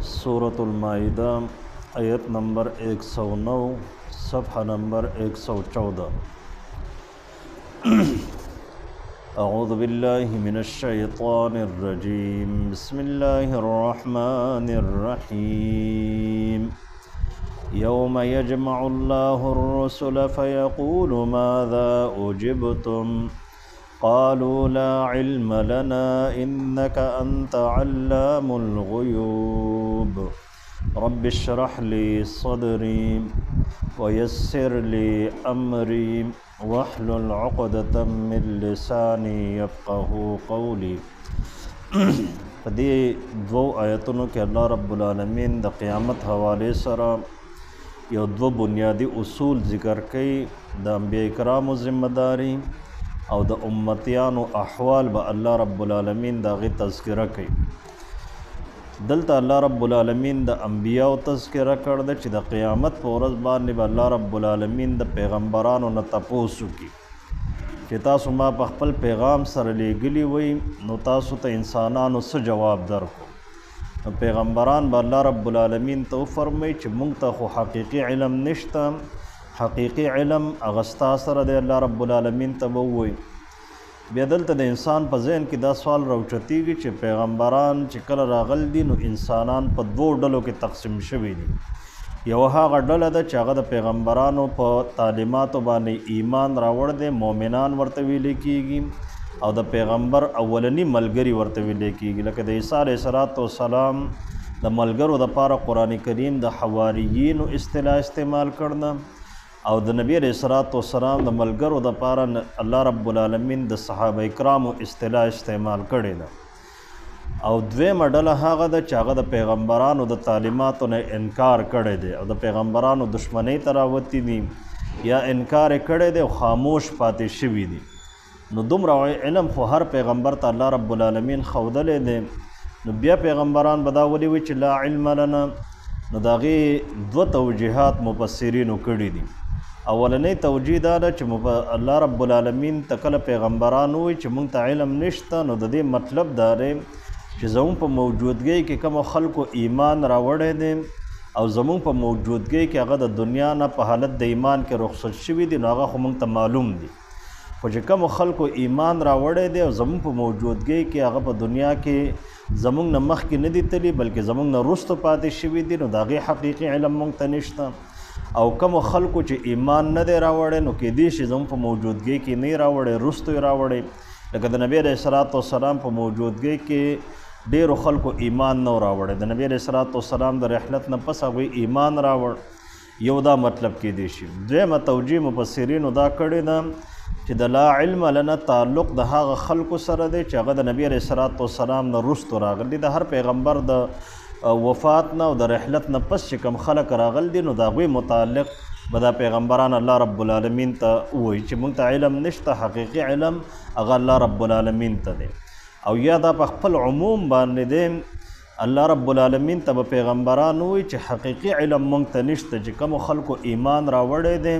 سورة المائدہ آیت نمبر 109، صفحہ نمبر 114۔ اعوذ باللہ من الشیطان الرجیم، بسم اللہ الرحمن الرحیم۔ یوم یجمع اللہ الرسل فیقول ماذا اجبتم قالوا لا علم لنا انک انت علام الغیوب۔ رب اشرح لي صدري ويسر لي امري واحلل عقدة من لساني يفقهوا قولي۔ په دې دوو آیتونو کې الله رب العالمین د قیامت حوالې سره یو دوه بنیادي اصول ذکر کوي، د انبیاء کرامو ذمہ داری او د امتیانو احوال به الله رب العالمین د هغې تذکره کوي۔ دلته الله رب العالمین د انبیاء تذکره کړ ده چې د قیامت په ورځ باندې به الله رب العالمین د پیغمبرانو نه تپوس وکړي چې تاسو ما په خپل پیغام سره لیږلي وئ، نو تاسو ته انسانانو څه جواب درکړو؟ نو پیغمبران به الله رب العالمین ته وفرمایي چې مونږ ته خو حقیقي علم نشته، حقیقي علم هغه ستا سره دی، الله رب العالمین ته به ووایي۔ بیا دلته د انسان په ذهن کې دا سوال راوچتېږي چې پیغمبران چې کله راغل دي نو انسانان په دوو ډلو کې تقسیم شوي دي۔ یوه هغه ډله ده چې هغه د پیغمبرانو په تعلیماتو باندې ایمان راوړ دی، مؤمنان ورته ویل کېږي، او د پیغمبر اولني ملګري ورته ویل کېږي، لکه د عیسی علیه السلام د ملګرو دپاره قرآن کریم د حواریینو اصطلاح استعمال کړه، او د نبی علیه السلام د ملګرو دپاره الله رب العالمین د صحابه کرامو اصطلاح استعمال کړې ده۔ او دویمه ډله هغه ده چې هغه د پیغمبرانو د تعلیماتو نه انکار کړی دی او د پیغمبرانو دشمنۍ ته راوتي دي یا انکار یې کړی دی او خاموش پاتې شوي دي۔ نو دومره علم خو هر پیغمبر ته الله رب العالمین ښودلی دی، نو بیا پیغمبران به دا ولې وایي چې لا علم لنا؟ نو د هغې دوه توجیهات مفسرینو کړي دي۔ اولنۍ توجیه دا ده چې الله رب العالمین ته کله پیغمبران ووایي چې مونږ ته علم نشته، نو د دې مطلب دا دی چې زمونږ په موجودګۍ کې کومو خلکو ایمان راوړی دی او زمونږ په موجودګۍ کې هغه د دنیا نه په حالت د ایمان کې رخصت شوي دي، نو هغه خو مونږ ته معلوم دي۔ خو چې کومو خلکو ایمان راوړی دی او زمونږ په موجودګۍ کې هغه په دنیا کې زمونږ نه مخکې نه دي تللي بلکې زمونږ نه وروسته پاتې شوي دي، نو د هغې حقیقي علم مونږ ته نشته۔ او کومو خلکو چې ایمان نه دی راوړی نو کیدای شي زمونږ په موجودګۍ کې نه یې راوړی، وروسته یې راوړی، لکه د نبی علیه السلام په موجودګۍ کې ډېرو خلکو ایمان نه و راوړی، د نبی علیه السلام د رحلت نه پس هغوی ایمان راوړ، یو دا مطلب کیدای شي۔ دویمه توجیه مفسرینو دا کړې ده چې د لا علم لنا تعلق د هغه خلکو سره دی چې هغه د نبی علیه السلام نه وروسته راغلي، د هر پیغمبر د وفات نه او د رحلت نه پس چې کوم خلک راغلي دي نو د هغوی متعلق به دا پیغمبران الله رب العالمین ته ووایي چې مونږ ته علم نشته، حقیقي علم هغه الله رب العالمین ته دی۔ او یا دا په خپل عموم باندې دی، الله رب العالمین ته به پیغمبران ووایي چې حقیقي علم مونږ ته نشته، چې کومو خلکو ایمان راوړی دی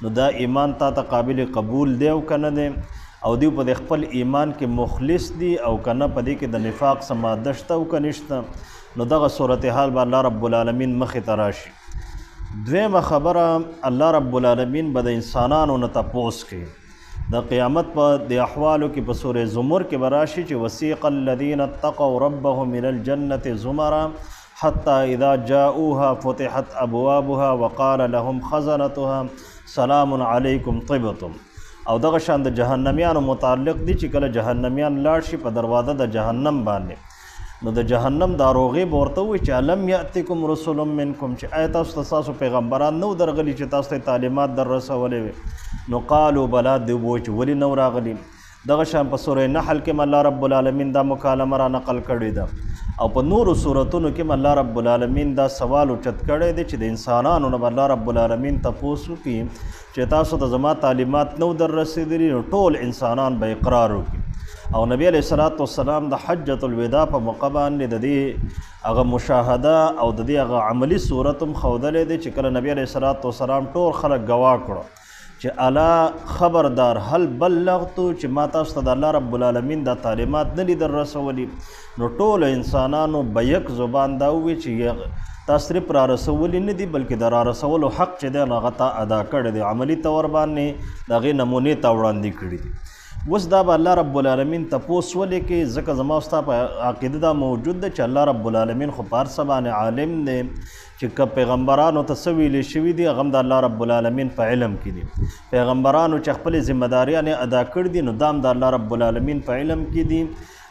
نو دا ایمان تا ته قابل قبول دی او که نه دی، او دوی په دې خپل ایمان کې مخلص دي او که نه، په دې کې د نفاق څه ماده شته او که نشته، نو دغه صورتحال به الله رب العالمین مخې ته راشي۔ دویمه خبره، الله رب العالمین به د انسانانو نه تپوس کوي د قیامت په د احوالو کې، په سورې زمر کې به راشي چې وسیق الذین اتقوا ربهم من الجنة زمرا حتی اذا جاءوها فتحت ابوابها وقال لهم خزنتها سلام علیکم طبتم۔ او دغه شان د جهنمیانو متعلق دي چې کله جهنمیان لاړ شي په دروازه د جهنم باندې، نو د جهنم داروغې به ورته ووایي چې الم یأتکم رسل منکم، چې آیا تاسو ته ستاسو پیغمبران نه وو درغلي چې تاسو ته یې تعلیمات در رسولې وي؟ نو قالو بلا، دوی به وایي چې ولې نه وو راغلي؟ دغه شان په سورې نحل کې هم الله رب العالمین دا مکالمه را نقل کړې ده، او په نورو سورتونو کې هم الله رب العالمین دا سوال اوچت کړی دی چې د انسانانو نه به الله رب العالمین تپوس وکړي چې تاسو ته زما تعلیمات نه وو در رسېدلي، نو ټول انسانان به اقرار وکړي۔ او نبی علیه الصلاة والسلام د حجة الوداع په موقع باندې د دې هغه مشاهده او د دې هغه عملي صورت هم ښودلی دی چې کله نبی علیه الصلاة والسلام ټول خلک ګواه کړو چې چې الا خبردار هل بلغتو، چې ما تاسو ته د الله رب العالمین دا تعلیمات نه دي در رسولي. نو ټولو انسانانو به یک زبان دا ووایي چې تا صرف را رسولي نه دي، بلکې د را رسولو حق چې دی نو هغه تا ادا کړی دی، عملي طور باندې د هغې نمونې تا وړاندې کړي دي. اوس دا به الله رب العالمین تپوس ولې کوي؟ ځکه زما ستا په عقیده دا موجود ده چې الله رب العالمین خو په هر څه باندې عالم دی، چې که پیغمبرانو ته څه ویلی شوي دي هغه هم د الله رب العالمین په علم کې دي. پیغمبرانو چې خپلې ذمه داریانې ادا کړي دي نو دا هم د الله رب العالمین په علم کې دي.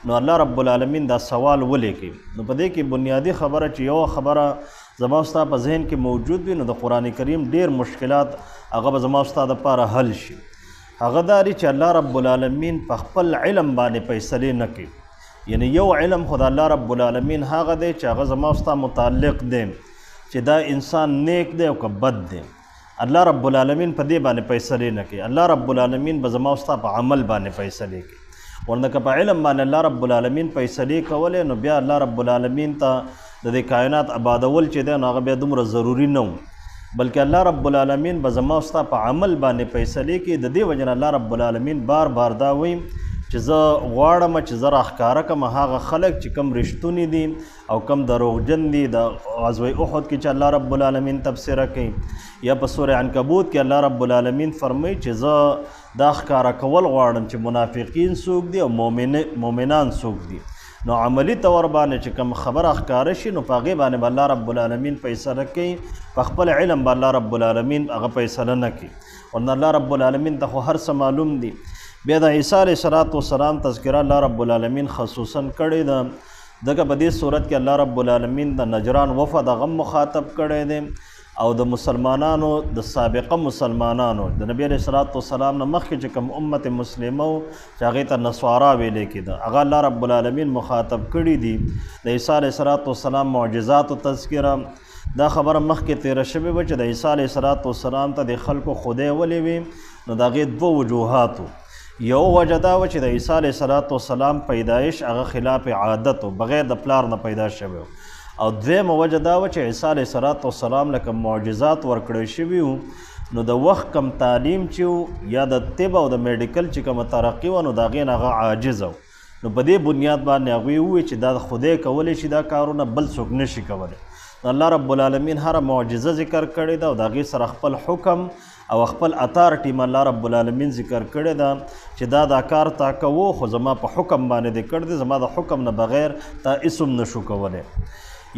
نو الله رب العالمین دا سوال ولې کوي؟ نو په دې کې بنیادي خبره چې یوه خبره زما ستا په ذهن کې موجود وي نو د قرآن کریم ډېر مشکلات هغه به زما ستا دپاره حل شي. هغه دا دی چې الله رب العالمین په خپل علم باندې فیصلې نه کوي. یعنی یو علم خو د الله رب العالمین هغه دی چې هغه زما ستا متعلق دی، چې دا انسان نیک دی او که بد دی. الله رب العالمین په دې باندې فیصلې نه کوي. الله رب العالمین به زما ستا په عمل باندې فیصلې کوي. ورنه که په علم باندې الله رب العالمین فیصلې کولې نو بیا الله رب العالمین ته د دې کائنات آبادول چې دی نو هغه بیا دومره ضروري نه و، بلکې الله رب العالمین به زما ستا په عمل باندې فیصلې کوي. د دې وجې نه الله رب العالمین بار بار دا وایي چې زه غواړم چې زه راښکاره کړم هغه خلک چې کوم رښتوني دي او کوم دروغجن دي. د غزوه احد کې چې الله رب العالمین تبصره کوي، یا په سورة عنکبوت کې الله رب العالمین فرمایي چې زه دا ښکاره کول غواړم چې منافقین څوک دي او مؤمنان څوک دي. نو عملی طور باندې چې کوم خبره ښکاره شي نو په هغې باندې به الله رب العالمین فیصله کوي، په خپل علم به الله رب العالمین هغه فیصله نه کوي. ورنه الله رب العالمین ته خو هر څه معلوم دي. بیا د عیسی علیه الصلاة والسلام تذکره الله رب العالمین خصوصا کړې ده، ځکه په دې صورت کې الله رب العالمین د نجران وفد هغه مخاطب کړی دی او د مسلمانانو د سابقه مسلمانانو د نبی علیه الصلاة والسلام نه مخکې چې کوم امت مسلمه و چې هغې ته نصارا ویلی کېده هغه الله رب العالمین مخاطب کړي دي. د عیسی علیه الصلاة والسلام معجزاتو تذکره، دا خبره مخکې تېره شوې وه چې د عیسی علیه الصلاة والسلام ته د خلکو خدای ولې وي. نو د هغې دوه وجوهات وو. یو وجه دا وه چې د عیسی علیه الصلاة والسلام پیدایش هغه خلاف عادت و، بغیر د پلار نه پیدا شوی و. او دویمه وجه دا وه چې عیسی علیه الصلاة والسلام لکه معجزات ورکړی شوي وو نو د وخت کم تعلیم چې و یا د طب او د میډیکل چې کومه ترقي وه نو د هغې نه هغه عاجز و. نو په دې بنیاد باندې هغوی وویل چې دا خدای کولی شي دا کارونه، بل څوک نه شي کولی. نو الله رب العالمین هره معجزه ذکر کړې ده او د هغې سره خپل حکم او خپل اتارټي هم الله رب العالمین ذکر کړې ده چې دا دا کار تا کوو خو زما په حکم باندې دې کړی دی، زما د حکم نه بغیر تا هېڅ هم نه شو کولی.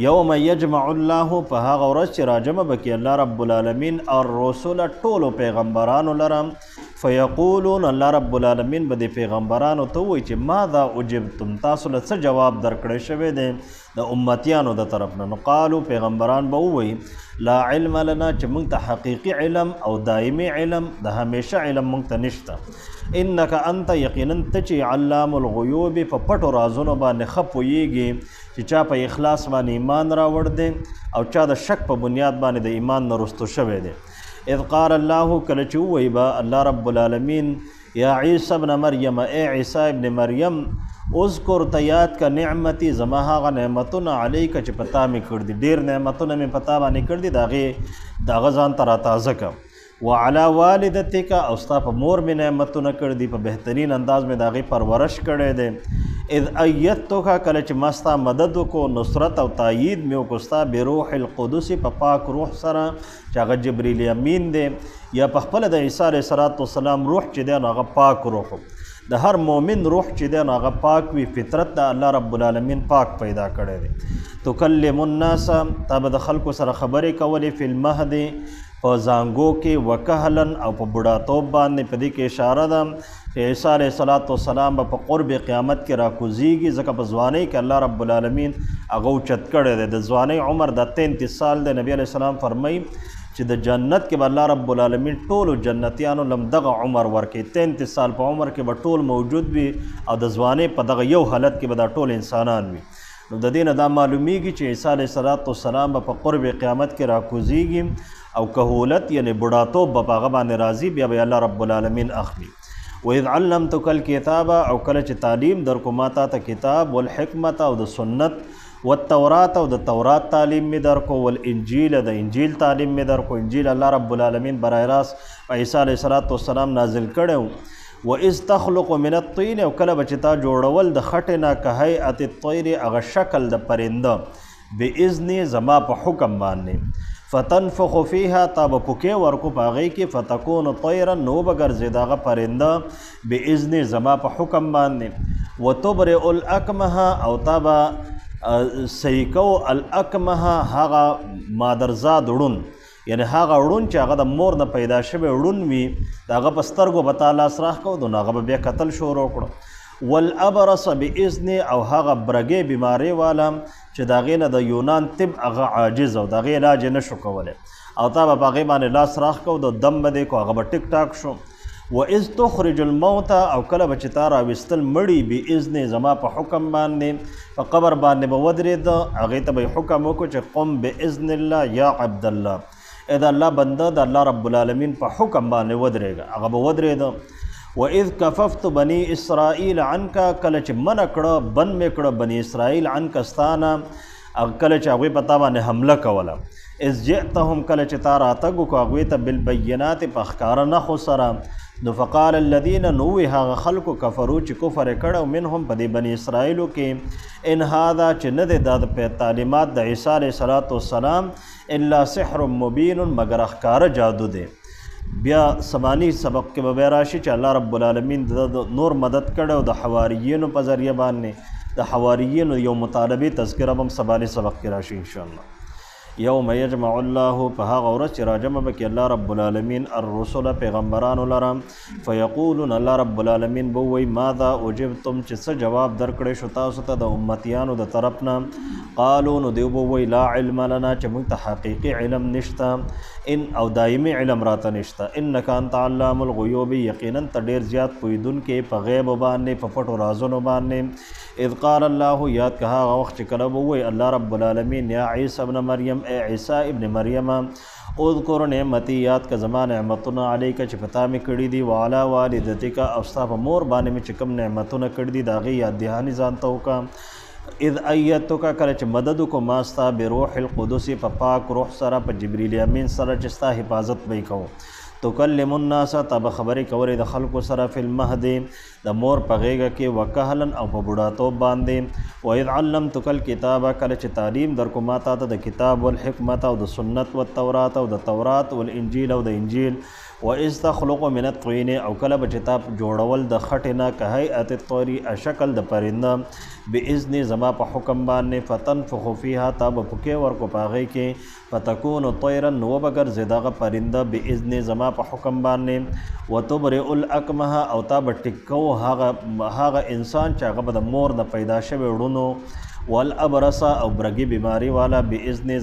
یوم یجمع الله، په هغه ورځ چې راجمع به کړي الله رب العالمین الرسل ټولو پیغمبرانو لره، فیقولون، الله رب العالمین به دې پیغمبرانو ته ووایي چې ماذا اجبتم، تاسو له څه جواب درکړی شوی دی د امتیانو د طرف نه. نو قالو، پیغمبران به ووایي لا علم لنا، چې موږ ته حقیقي علم او دایمي علم د همیشه علم موږ ته نشته. انک انت، یقینا ته چې علام الغیوب، په پټو رازونو باندې ښه پوهېږي چې چا په اخلاص باندې ایمان راوړ دی او چا د شک په بنیاد باندې د ایمان نه رستو شوی دی. اذ قال الله، کله چې ووایي به الله رب العالمین یا عیسی ابن مریم، ای عیسی ابن مریم، اذکر، ته یاد که نعمتي، زما هغه نعمتونه علیک چې په تا مې کړي دي، ډېر نعمتونه مې په تا باندې کړي دي، د هغې د هغه ځان ته راتازه که. وعلی والدتک، او ستا په مور مې نعمتونه کړي دي، په بهترین انداز مې د هغې پرورش کړی دی. اذ ایدتک، کله چې ما ستا مدد وکړو، نصرت او تایید مې وکړو ستا بروح القدس، په پاک روح سره چې هغه جبریل امین دی، یا په خپله د عیسی علیه الصلاة والسلام روح چې دی نو هغه پاک روح، د هر مؤمن روح چې دی نو هغه پاک وي، فطرت د الله رب العالمین پاک پیدا کړی دی. تکلم الناس، تا به د خلکو سره خبرې کولې، فی المهد، په زانګو کې، وکهلا، او په بوډاتوب باندې. په دې کې اشاره ده چې عیسی علیه الصلاة والسلام به په قرب قیامت کې راکوزیږي، ځکه په ځوانۍ کې الله رب العالمین هغه اوچت کړی دی. د ځوانۍ عمر د 33 سال دی. نبی علیه السلام فرمایي چې د جنت کې به الله رب العالمین ټولو جنتیانو لم دغه عمر ورکوي، 33 سال په عمر کې به ټول موجود وي او د ځوانۍ په دغه یو حالت کې به دا ټول انسانان وي. نو د دې نه دا معلومیږي چې عیسی علیه الصلاة والسلام به په قرب قیامت کې راکوزیږي او کهولت یعنی بوډاتوب به په هغه باندې راځي، بیا به الله رب العالمین اخلي. واذ علمتک الکتاب، او کله چې تعلیم درکو ما تا ته کتاب والحکمت او د سنت، والتورات او د تورات تعلیم می درکو، والانجیل د انجیل تعلیم می درکو. انجیل الله رب العالمین برای راست په عیسی علیه الصلاة والسلام نازل کړی. و اذ تخلق من الطین، او کله به چې تا جوړول د خټې نه کهیئت الطیر، هغه شکل د پرنده، باذني زما په حکم باندې، فتنفخ فیها، تا به پوکې ورکو په هغې کې، فتکون طیرا، نو به ګرځېده هغه پرنده باذني زما په حکم باندې. وتبرئ الاکمه، او تا به صحیح کو الاکمه، هغه مادرزاد ړوند، یعنی هغه ړوند چې هغه د مور نه پیدا شوی ړوند وي، د هغه په سترګو به تا لاس راښکو نو هغه به بیا کتل شروع کړو. والابرص باذن، او هغه برګې بیمارۍ والا چې د هغې نه د یونان طب هغه عاجز او د هغې علاج یې نه شو کولی، او تا به په هغې باندې لاس راښکو د دم به دې کو، هغه به ټیک ټاک شو. و اذ تخرج الموت، او کله به چې تا راویستل مړي باذن زما په حکم باندې، په قبر باندې به ودرېده، هغې ته به یې حکم وکړو چې قم باذن الله یا عبدالله، ای د الله بنده، د الله رب العالمین په حکم باندې ودرېږه، هغه به ودرېده. و اذ کففت بني اسرائیل عنک، کله چې منع کړه، بند مې کړه بني اسرائیل عنک ستانه، کله چې هغوی په تا باندې حمله کوله، اذ جئتهم، کله چې تا راتګ وکړو هغوی ته بالبینات، په ښکاره نښو سره، نو فقال الذین، نو ووایي هغه خلکو کفرو چې کفر یې کړی منهم په دې بني اسرائیلو کې، ان هذا، چې نه دی دا د تعلیمات د عیسی علیه الصلاة والسلام، الا سحر مبین، مګر ښکاره جادو دی. بیا سبانی سبق کې به بیا راشي چې الله رب العالمین د نور مدد کړی او د حواریینو په ذریعه باندې د حواریینو یو مطالبې تذکره به هم سبانی سبق کې راشي انشاءالله. یوم یجمع الله، په هغه ورځ چې راجمع به کړي الله رب العالمین الرسل، پیغمبرانو لره، فیقولون، الله رب العالمین به ووایي ماذا اجبتم، چې څه جواب درکړی شو تاسو ته د امتیانو د طرف نه. قالو، نو دوی به ووایي لا علم لنا، چې موږ ته حقیقي علم نشته، ان او دایمي علم راته نشته، انک انت علام الغیوب، یقینا ته ډېر زیات پوهېدونکی په غیب باندې، په پټو رازونو باندې. اذ قال الله، یاد که هغه وخت چې کله به ووایي الله رب العالمین یا عیسی ابن مریم، ای عیسی ابن مریم، اذکر نعمتي، یاد که زما نعمتونه علیک، چې په تا مې کړي دي، وعلی والدتک، او ستا په مور باندې مې چې کوم نعمتونه کړي دي د هغې یاد دهاني ځان ته وکړه. اذ ایدتک، کله چې مدد وکړو ما ستا بروح القدس، په پاک روح سره، په جبریل امین سره چې ستا حفاظت به یې کوو. تکلم الناس، تا به خبرې کولې د خلکو سره، فی المهد، د مور په غېږه کې، وکهلا، او په بوډاتوب باندې. واذ علمتک الکتاب، کله چې تعلیم درکو ما تا ته د کتاب، والحکمت، او د سنت، والتورات، او د تورات، والانجیل، او د انجیل. واذ تخلق من الطین، او کله به چې تا جوړول د خټې نه کهیئت الطیر، شکل د پرنده، باذن زما په حکم باندې، فتنفخ فیها، تا به پوکې ورکو په هغې کې، فتکون طیرا، نو وبه ګرځې دغه پرنده باذن زما په حکم باندې. وتبرئ الاکمه، او تا به ټیک کوو هغه انسان چې هغه به د مور نه پیدا شوی ړونو، والابرص، او برګي بیماري والا، باذن